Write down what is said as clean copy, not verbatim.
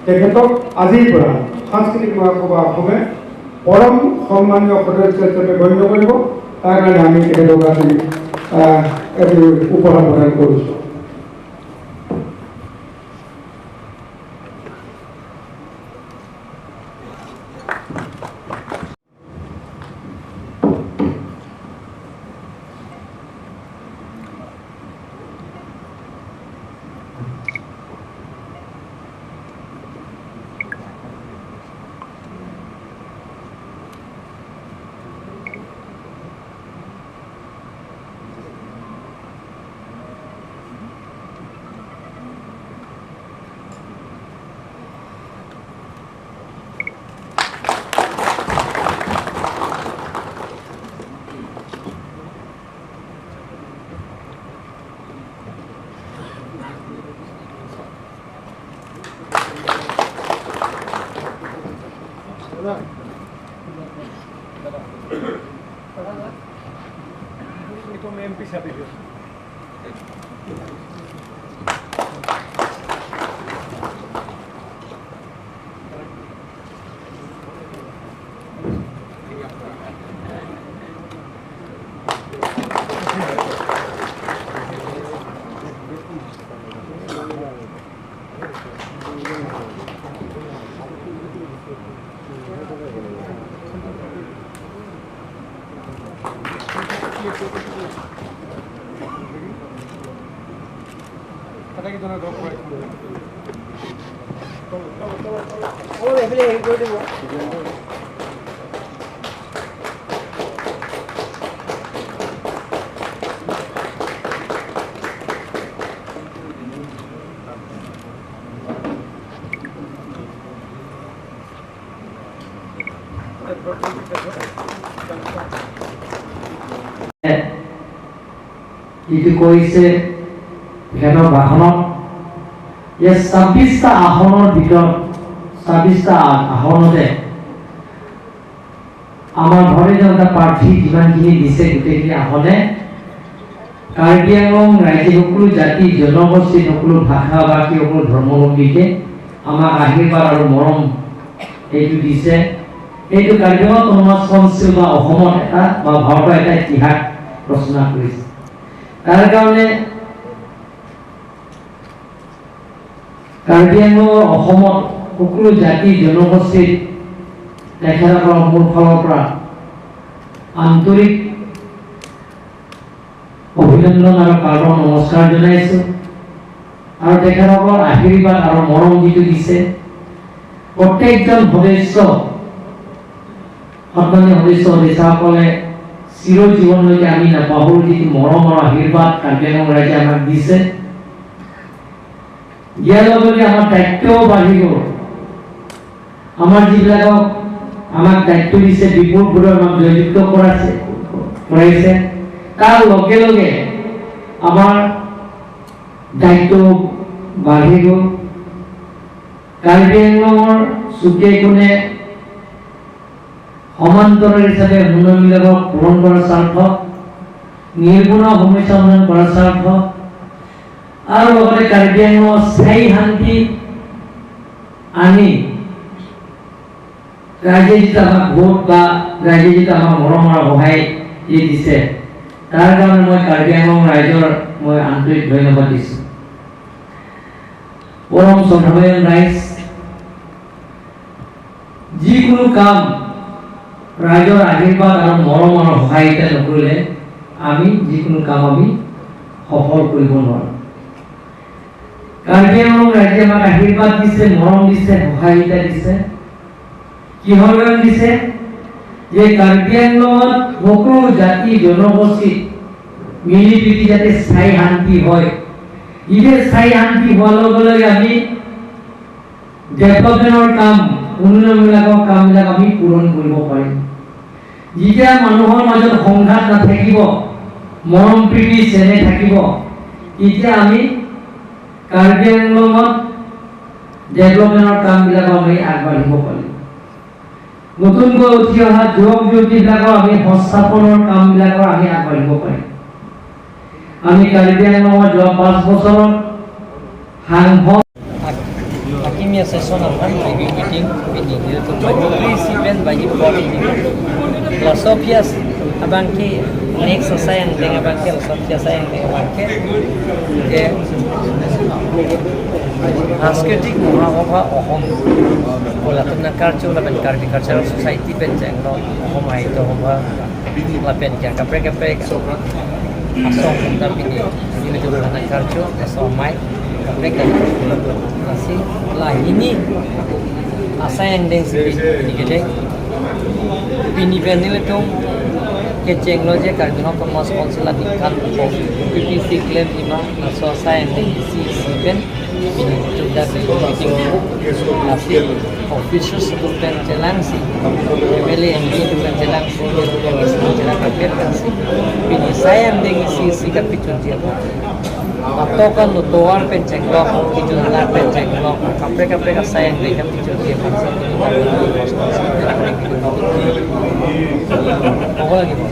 তেখেতক আজিৰ পৰা সাংস্কৃতিক মহাসভা অসমে পৰম সন্মানীয় সদস্য হিচাপে গণ্য কৰিব। তাৰ কাৰণে আমি তেখেতক আজি এটি উপহাৰ প্ৰদান কৰিছোঁ। যিটো কৈছে তেখেতৰ ভাষণত যে 26টা আসনৰ ভিতৰত 26টা আসনতে আমাৰ ভাৰতীয় জনতা পাৰ্টি যিমানখিনি দিছে, গোটেইখিনি আসনে কাৰ্বি আংলং ৰাজ্যৰ সকলো জাতি জনগোষ্ঠী, সকলো ভাষা ভাষী, সকলো ধৰ্মাৱলম্বীকে আমাক আশীৰ্বাদ আৰু মৰম এইটো দিছে। এইটো কাৰ্বি আংলং অট'নমাছ কাউন্সিল বা অসমত এটা বা ভাৰতৰ এটা ইতিহাস ৰচনা কৰিছে। তাৰ কাৰণে কাৰ্বি আংলঙৰ অসমত সকলো জাতি জনগোষ্ঠীৰ তেখেতসকলৰ মোৰ ফালৰ পৰা আন্তৰিক অভিনন্দন আৰু কাৰ্বন নমস্কাৰ জনাইছোঁ। আৰু তেখেতসকলৰ আশীৰ্বাদ আৰু মৰম যিটো দিছে, প্ৰত্যেকজন সদস্য, সন্মানীয় সদস্য সদস্যসকলে চিৰ জীৱনলৈকে আমি নাপাহৰোঁ যিটো মৰম আৰু আশীৰ্বাদ কাৰ্বি আংলং ৰাইজে আমাক দিছে। দিয়াৰ লগে লগে আমাৰ দায়িত্বও বাঢ়ি গ'ল। আমাৰ যিবিলাকক আমাক দায়িত্ব দিছে, বিপুল ভোটৰ আমাক জয়যুক্ত কৰাইছে, তাৰ লগে লগে আমাৰ দায়িত্ব বাঢ়ি গ'ল। কাৰ্বি আংলঙৰ চুকে কোণে সমান্তৰাল হিচাপে উন্নয়নবিলাকক পূৰণ কৰাৰ স্বাৰ্থত, নিৰ্গুণ সমস্যা সমাধান কৰাৰ স্বাৰ্থত আৰু লগতে কাৰ্বি আংলঙৰ স্থায়ী শান্তি আনি ৰাইজে যিটো আমাক ভোট বা ৰাইজে যিটো আমাক মৰম আৰু সহায় যি দিছে, তাৰ কাৰণে মই কাৰ্বি আংলং ৰাইজৰ মই আন্তৰিক ধন্যবাদ দিছোঁ। পৰম শ্ৰদ্ধাভাজন ৰাইজ, যিকোনো কাম ৰাইজৰ আশীৰ্বাদ আৰু মৰম আৰু সহায়িতা নকৰিলে আমি যিকোনো কাম আমি সফল কৰিব নোৱাৰোঁ। কাৰ্বি আংলং ৰাইজে আমাক আশীৰ্বাদ দিছে, মৰম দিছে, সহায়িতা দিছে। কিহৰ কাৰণে দিছে? যে কাৰ্বি আংলঙত সকলো জাতি জনগোষ্ঠী মিলি জুলি যাতে স্থায়ী শান্তি হয়। এতিয়া স্থায়ী শান্তি হোৱাৰ লগে লগে আমি ডেভেলপমেণ্টৰ কাম, উন্নয়নবিলাকৰ কামবিলাক আমি পূৰণ কৰিব পাৰিম। যেতিয়া মানুহৰ মাজত সংঘাত নাথাকিব, মৰম প্ৰীতি চেনেহ থাকিব, তেতিয়া আমি কাৰ্বি আংলঙত ডেভেলপমেণ্টৰ কামবিলাক আমি আগবাঢ়িব পাৰিম। নতুনকৈ উঠি অহা যুৱক যুৱতীবিলাকৰ আমি সংস্থাপনৰ কামবিলাকৰ আমি আগবাঢ়িব পাৰিম। আমি কাৰ্বি আংলঙত যোৱা 5 বছৰত সাংসদ Hakimia session apan review meeting bini niltum pen bagi Sofias abangki next sayang dengan abangki Sofia sayang dengan abangki যে সাংস্কৃতিক মহাসভা অসম লাতুনা কাৰ্য lapen Karbi cultural society pen chenglo Assam Sahitya Sabha lapen kya kapre kapre asong kumta pini nilatu karjo asong mai kapre kapre asi lahini asayang deng sipi ni pini pen niletum ke chenglo je Karbi Autonomous Council la dikkan PPC claim ima so sayang deng isi pen pini tunda meeting asi officials tu pen chelang si MLA MP tu pen chelang si chelang kapel si pini sayang deng isi isi ka pichun dia Atokan no toar pen chenglo kijun la pen chenglo kapre kapre ka sayang deng ka pichun dia হ'ব লাগিব।